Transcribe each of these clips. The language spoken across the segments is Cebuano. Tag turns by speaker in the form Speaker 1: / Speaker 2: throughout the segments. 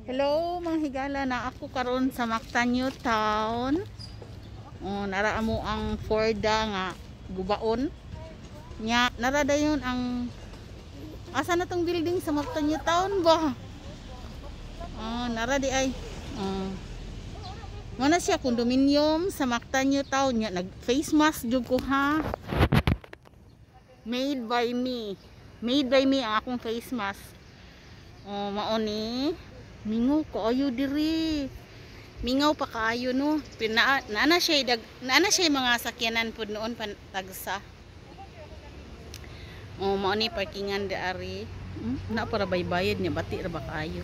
Speaker 1: Hello, mga higala, na ako karon sa Mactan New Town. Oh, nara mo ang Forda nga gubaon. Nya nara dayon ang asa na tong building sa Mactan New Town ba? Oh, nara di ay. Oh. Muna siya condominium sa Mactan New Town nya, nag face mask jud ko ha. Made by me. Made by me ang akong face mask. Oh, mao ni. Mingaw kaayo diri. Mingaw pa kaayo, no. Pina naana siya dag naana siya mga sakyanan pud noon pan tagsa. Oh, mao ni parkingan di ari. Na para baybayad niya, bati ra ba kaayo.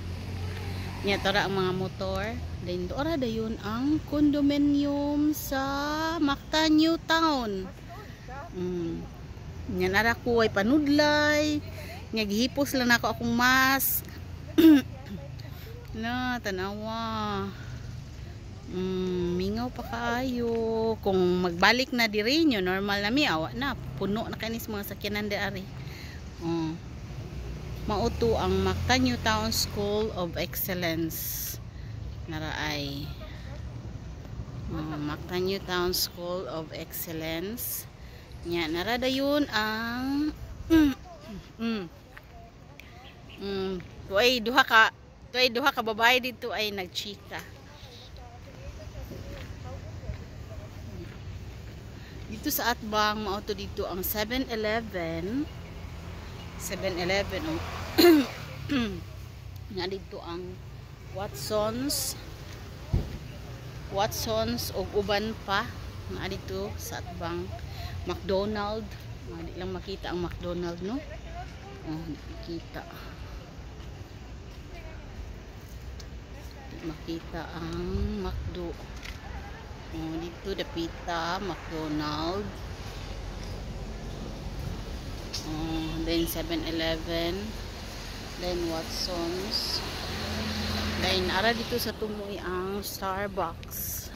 Speaker 1: Nya tara ang mga motor. Then ora dayon ang condominium sa Mactan New Town. Nya nara ko ay panudlay. Nya gihipos lang nako akong mask. Na, tanawa. Mingaw pa kaayo. Kung magbalik na diri nyo, normal na mi, awa na. Puno na kanis mga sakyanan di ari. Oh. Mauto ang Mactan New Town School of Excellence. Naraay. Oh, Mactan New Town School of Excellence. Nya, nara dayon ang tuay duha ka babae dito ay nagchika. Dito sa atbang mauto dito ang 7-Eleven. 7-Eleven, oh. Nga dito ang Watsons. Watsons og uban pa nga dito sa atbang McDonald. Nga di lang makita ang McDonald, no? Oh, di makita. Makita ang McDo. Oh, dito dapita McDonald. Oh, then 7-Eleven, then Watsons. Then ara dito sa tumoy ang Starbucks.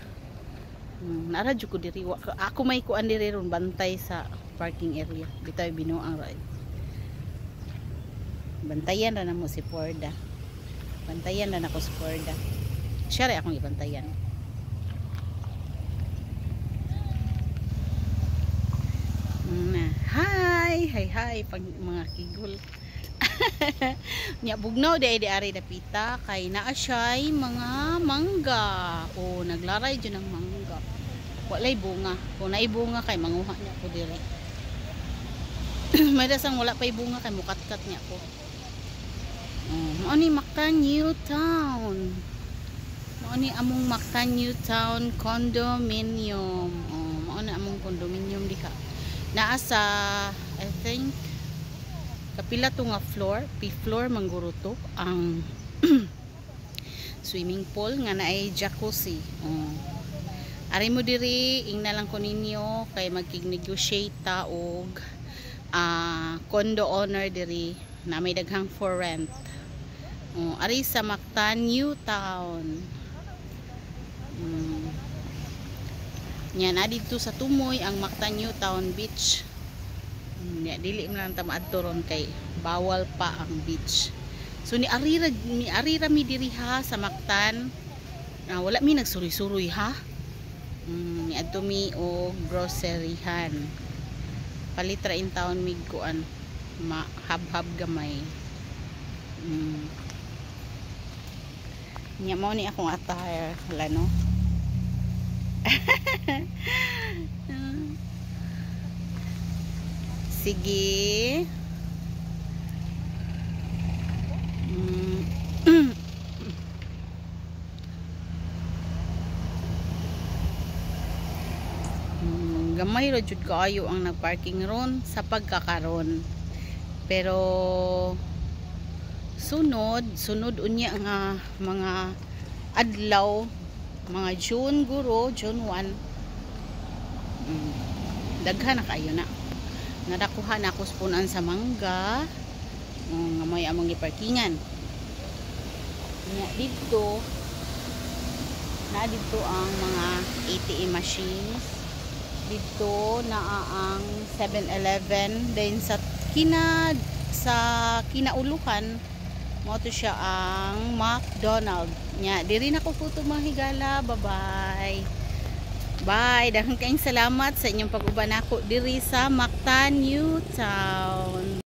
Speaker 1: Nara jud ko diri, ako may kuan diri ron, bantay sa parking area. Bitaw binuang ra. Bantayan ra namo si Forda. Bantayan ra nako si Forda. Siya rin akong ibantayan. Na. Hi, hi, hi pag mga kigol. Nya bugnaw di di ari dapita kay naa siya'y mga mangga. O naglaray jud ang mangga. Walay bunga. Kung naay bunga kay manguha niya ko diri. May dasang wala pay bunga kay mukatkat niya ko. Oh, mao ni Mactan New Town. Mao ni among Mactan New Town condominium. Oh, mao na among condominium diha. Naa sa, I think, kapila to nga floor, P floor mangguro to ang swimming pool nga naay jacuzzi. Oh. Ari mo diri, ingna lang ko ninyo kay magkig-negotiate ta og condo owner diri na may daghang for rent. Oh, ari sa Mactan New Town. Nya na dito sa tumoy ang Mactan New Town Beach. Nya dili man lang ta maadto ron kay bawal pa ang beach. So ni arira mi diri ha sa Mactan. Wala mi nagsuroy-suroy ha. Niadto mi og groceryhan. Palit ra in town mig kuan, mahab-hab gamay. Nya mao ni akong attire, wala no. Sige. Gamay ra jud kaayo ang nagparking ron sa pagkakaron. Pero sunod, sunod unya nga mga adlaw, mga June guro, June 1. Daghan na kaayo na. Nadakuha na ako spunan sa mangga. Nga may among giparkingan. Nya didto na didto ang mga ATM machines. Didto naa ang 7-Eleven, then sa kinauluhan Mao to siya ang McDonald. Nya, diri na ko photo, mga higala. Bye-bye. Bye. Daghang kayong salamat sa inyong pag-uban nako diri sa Mactan New Town.